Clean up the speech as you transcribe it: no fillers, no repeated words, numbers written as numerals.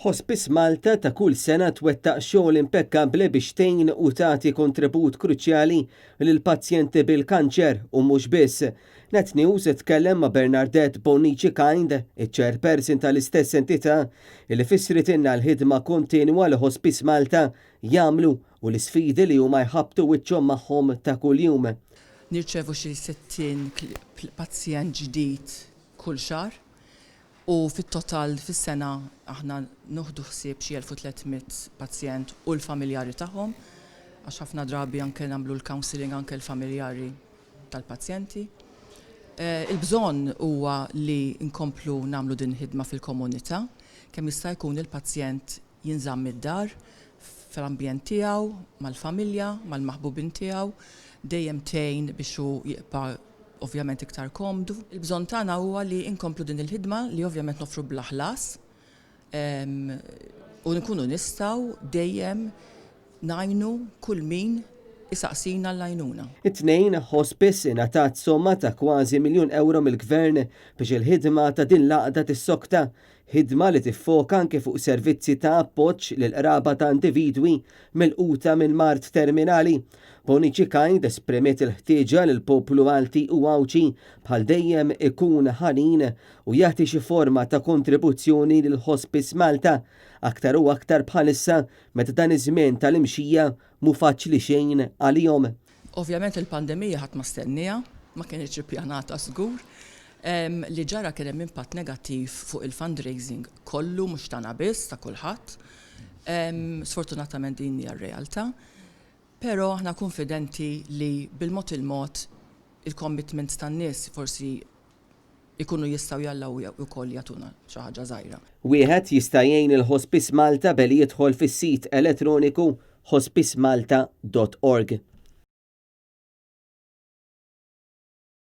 Hospice Malta ta' kull sena twettaq xogħol impekkabbli biex tgħin u tagħti kontribut kruċjali lill-pazjenti bil-kanċer u mhux biss. Net News tkellem ma' Bernardette Bonnici Kind, iċ-chairperson tal-istess entità, li fissritilna l-ħidma kontinwa li Hospice Malta jagħmlu u l-isfidi li huma jħabbtu wiċċhom magħhom ta' kuljum. Nirċevu xi 60 pazjent ġdid kull xahar U fit-total fis-sena aħna nieħdu ħsieb xi 1,300 pazjent u l-familjari tagħhom, għax ħafna drabi anke nagħmlu l-counselling anke l-familjari tal-pazjenti. Il-bżonn huwa li nkomplu nagħmlu din il-ħidma fil-komunità, kemm jista' jkun il-pazjent jinżamm id-dar, fl-ambjent tiegħu, mal-familja, mal-maħbubin tiegħu, dejjem tgħin biex hu jibqa' ovvjament iktar komdu. Il-bżonn tagħna huwa li nkomplu din il-ħidma li ovvjament noffru bla ħlas u nkunu nistgħu dejjem ngħinu kull min isaqsina l-għajnuna. It-Tnejn, Hospice ingħatat somma ta' kważi miljun ewro mill-Gvern biex il-ħidma ta' din l-għaqda tissokta. Ħidma li tiffoka anke fuq servizzi ta' appoġġ lill-qraba ta' individwi milquta minn mard terminali. Bonnici Kind esprimiet il-ħtieġa li l-poplu Malti u Għawdxi bħal dejjem ikun ħanin u jagħti xi forma ta' kontribuzzjoni lil Hospice Malta, aktar u aktar bħalissa meta dan iż-żmien tal-imxija mhu faċli xejn għalihom. Ovvjament il-pandemija ħadd ma stennieha, ma kinitx ippjanata żgur. Li ġara kien hemm impatt negattiv fuq il-fundraising kollu, mhux tagħna biss, ta' kulħadd. Sfortunatament din hija r-realtà. Però aħna kunfidenti li bil-mod il-mod il-commitments tan-nies forsi ikunu jistgħu jallaw ukoll jagħtuna xi ħaġa żgħira. Wieħed jista' jgħin il-Hospice Malta billi jidħol fis-sit elettroniku hospicemalta dot org.